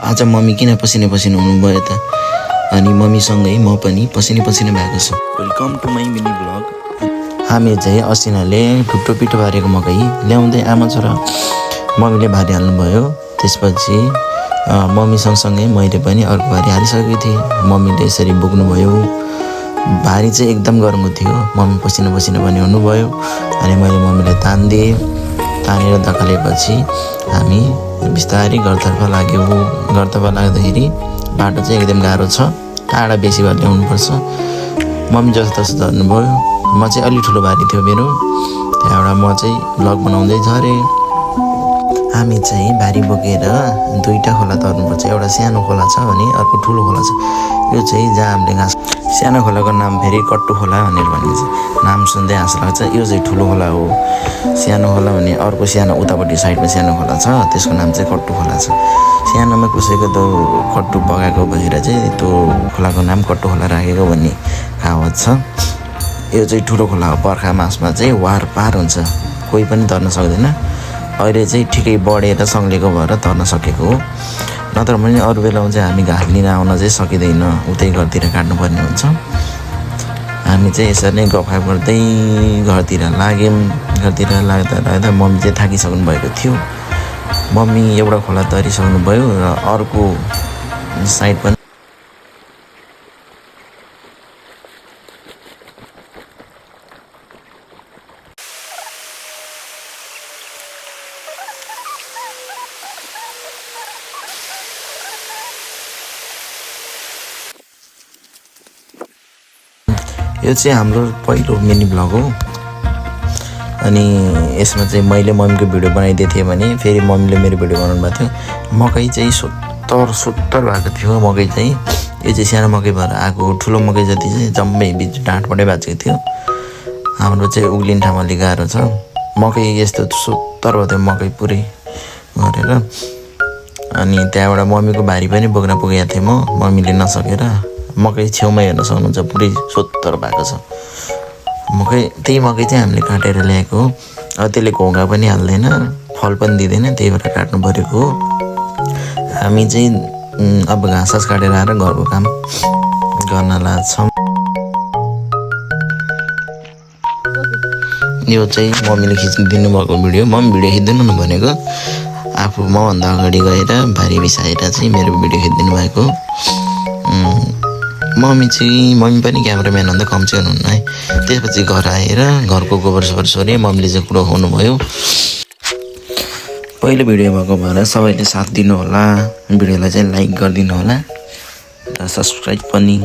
आज मम्मी किन पसिने पसिने हुनुभयो त अनि मम्मीसँगै म पनि पसिने पसिने भएको छु। Welcome to my mini blog. हामी चाहिँ असिनाले टुप्टो पिठो भारेको मकै ल्याउँदै आमा छोरा मम्मीले भारी हाल्नुभयो। त्यसपछि मम्मी सँगसँगै मैले पनि अर्को भारी हालिसकेको थिएँ। मम्मीले यसरी बोक्नुभयो। भारी चाहिँ एकदम गरमको थियो। मम्मी पसिना पसिना पनि हुनुभयो अनि मैले मम्मीलाई तानिदिएँ। तानेर धकालेपछि हामी बिस्तारै घरतर्फ लाग्यौँ। घरतर्फ लाग्दाखेरि बाटो चाहिँ एकदम गाह्रो छ, टाढा बेसी भएर ल्याउनुपर्छ। मम्मी जस्तो तस्तो झर्नुभयो। म चाहिँ अलि ठुलो भारी थियो मेरो। त्यहाँबाट म चाहिँ भ्लग बनाउँदै झरेँ। हामी चाहिँ भारी बोकेर दुईवटा खोला तर्नुपर्छ। एउटा सानो खोला छ भने अर्को ठुलो खोला छ। यो चाहिँ जहाँ हामीले घाँस, सानो खोलाको नाम फेरि कट्टु खोला भनेर भनिन्छ। नाम सुन्दै हाँस लाग्छ। यो चाहिँ ठुलो खोला हो। सानो खोला भने अर्को सानो उतापट्टि साइडमा सानो खोला छ, त्यसको नाम चाहिँ कट्टु खोला छ। सानोमा कसैको त कट्टु बगाएको भएर चाहिँ त्यो खोलाको नाम कट्टु खोला राखेको भन्ने कहावत छ। यो चाहिँ ठुलो खोला हो। बर्खा मासमा चाहिँ वार पार हुन्छ, कोही पनि तर्न सक्दैन। अहिले चाहिँ ठिकै बढेर सङ्लेको भएर तर्न सकेको हो। नत्र पनि अरू बेलामा चाहिँ हामी घाँस लिन आउन चाहिँ सकिँदैन, उतै घरतिर काट्नुपर्ने हुन्छ। हामी चाहिँ यसरी नै गफगाफ गर्दै घरतिर लाग्यौँ। घरतिर लाग्दा मम्मी चाहिँ थाकिसक्नु भएको थियो। मम्मी एउटा खोला तरिसक्नु भयो र अर्को साइड पनि यो चाहिँ हाम्रो पहिलो मिनी ब्लग हो। अनि यसमा चाहिँ मैले मम्मीको भिडियो बनाइदिएको थिएँ भने फेरि मम्मीले मेरो भिडियो बनाउनु भएको थियो। मकै चाहिँ सुत्तर भएको थियो। मकै चाहिँ यो चाहिँ सानो मकै भएर आएको, ठुलो मकै जति चाहिँ जम्मै बिच डाँठबाटै बाँचेको थियो। हाम्रो चाहिँ उग्लिने ठाउँ अलिक गाह्रो छ। मकै यस्तो सुत्तर भएको थियो, मकै पुरै गरेर। अनि त्यहाँबाट मम्मीको भारी पनि बोक्न पुगेको थिएँ म, मम्मीले नसकेर। मकै छेउमा हेर्न सक्नुहुन्छ, पुरै सोत्तर भएको छ मकै। त्यही मकै चाहिँ हामीले काटेर ल्याएको हो। अब त्यसले घोगा पनि हाल्दैन, फल पनि दिँदैन, त्यही भएर काट्नु परेको हो। हामी चाहिँ अब घाँस काटेर आएर घरको काम गर्न लाग्छौँ। यो चाहिँ मम्मीले खिचिदिनु भएको भिडियो। मम्मी भिडियो खिचिदिनु न भनेको, आफू मभन्दा अगाडि गएर भारी बिसाएर चाहिँ मेरो भिडियो खिचिदिनु भएको। मम्मी पनि क्यामेराम्यान भन्दा कम चाहिँ हुनुहुन्न है। त्यसपछि घर आएर घरको गोबर सोबर सोरे। मम्मीले चाहिँ कुरो खुवाउनुभयो। पहिलो भिडियो भएको भएर सबैले साथ दिनु होला। भिडियोलाई चाहिँ लाइक गरिदिनु होला र सब्सक्राइब पनि।